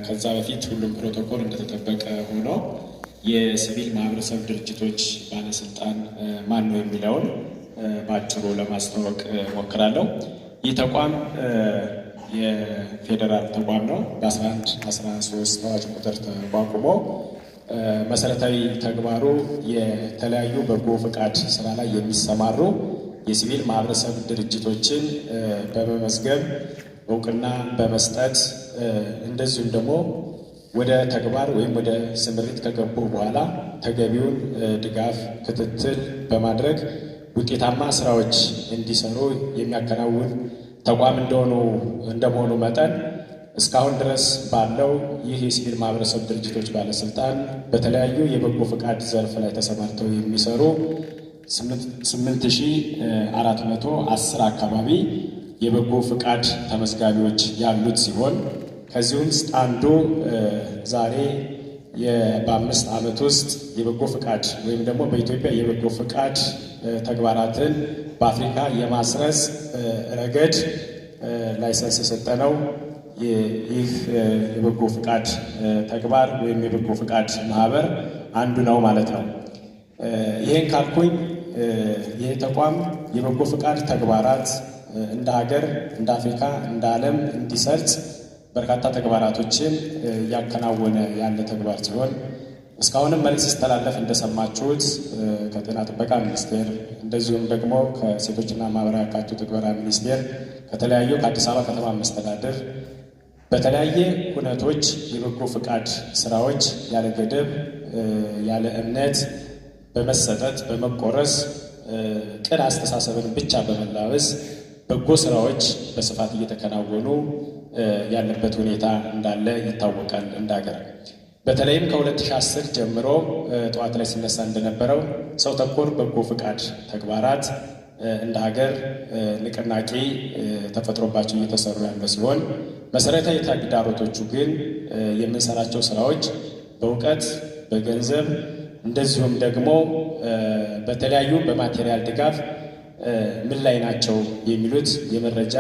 ከዛ በፊት ሁሉም ፕሮቶኮል እንደተጠበቀ ሆኖ የሲቪል ማህበረሰብ ድርጅቶች ባለስልጣን ማን ነው የሚለውን በአጭሩ ለማስተዋወቅ እሞክራለሁ። ይህ ተቋም የፌዴራል ተቋም ነው። በ1113 አዋጅ ቁጥር ተቋቁሞ መሰረታዊ ተግባሩ የተለያዩ በጎ ፈቃድ ስራ ላይ የሚሰማሩ የሲቪል ማህበረሰብ ድርጅቶችን በመመዝገብ፣ እውቅና በመስጠት፣ እንደዚሁም ደግሞ ወደ ተግባር ወይም ወደ ስምሪት ከገቡ በኋላ ተገቢውን ድጋፍ፣ ክትትል በማድረግ ውጤታማ ስራዎች እንዲሰሩ የሚያከናውን ተቋም እንደመሆኑ መጠን፣ እስካሁን ድረስ ባለው ይህ የሲቪል ማህበረሰብ ድርጅቶች ባለስልጣን በተለያዩ የበጎ ፈቃድ ዘርፍ ላይ ተሰማርተው የሚሰሩ 8410 አካባቢ የበጎ ፈቃድ ተመዝጋቢዎች ያሉት ሲሆን፣ ከዚህ ውስጥ አንዱ ዛሬ በ5 ዓመት ውስጥ የበጎ ፈቃድ ወይም ደግሞ በኢትዮጵያ የበጎ ፈቃድ ተግባራትን በአፍሪካ የማስረጽ ረገድ license የሰጠነው ይህ የበጎ ፈቃድ ተግባር ወይም የበጎ ፈቃድ ማህበር አንዱ ነው ማለት ነው። ይህን ካልኩኝ ይህ ተቋም የበጎ ፈቃድ ተግባራት እንደ ሀገር፣ እንደ አፍሪካ፣ እንደ ዓለም እንዲሰርጽ በርካታ ተግባራቶችን እያከናወነ ያለ ተግባር ሲሆን፣ እስካሁንም መልዕክት ሲተላለፍ እንደሰማችሁት ከጤና ጥበቃ ሚኒስቴር፣ እንደዚሁም ደግሞ ከሴቶችና ማህበራዊ አካቶ ትግበራ ሚኒስቴር፣ ከተለያዩ ከአዲስ አበባ ከተማ መስተዳድር በተለያየ ሁነቶች የበጎ ፈቃድ ስራዎች ያለ ገደብ፣ ያለ እምነት በመሰጠት፣ በመቆረስ፣ ቅን አስተሳሰብን ብቻ በመላበስ በጎ ስራዎች በስፋት እየተከናወኑ ያለበት ሁኔታ እንዳለ ይታወቃል። እንደ ሀገር በተለይም ከ2010 ጀምሮ ጠዋት ላይ ሲነሳ እንደነበረው ሰው ተኮር በጎ ፈቃድ ተግባራት እንደ ሀገር ንቅናቄ ተፈጥሮባቸው እየተሰሩ ያለ ሲሆን፣ መሰረታዊ ተግዳሮቶቹ ግን የምንሰራቸው ስራዎች በእውቀት፣ በገንዘብ፣ እንደዚሁም ደግሞ በተለያዩ በ material ድጋፍ ምን ላይ ናቸው የሚሉት የመረጃ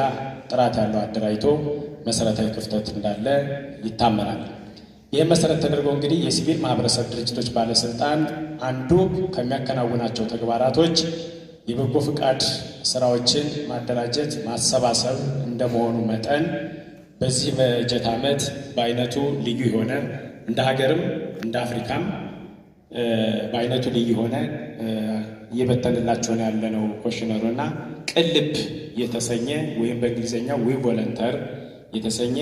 ጥራት ያለው አደራጅቶ መሰረታዊ ክፍተት እንዳለ ይታመናል። ይህም መሰረት ተደርጎ እንግዲህ የሲቪል ማህበረሰብ ድርጅቶች ባለስልጣን አንዱ ከሚያከናውናቸው ተግባራቶች የበጎ ፍቃድ ስራዎችን ማደራጀት፣ ማሰባሰብ እንደመሆኑ መጠን፣ በዚህ በጀት ዓመት በአይነቱ ልዩ የሆነ፣ እንደ ሀገርም እንደ አፍሪካም በአይነቱ ልዩ የሆነ፣ እየበተንላቸው ያለነው questionnaire እና ቅልብ የተሰኘ ወይም በእንግሊዝኛ We Volunteer የተሰኘ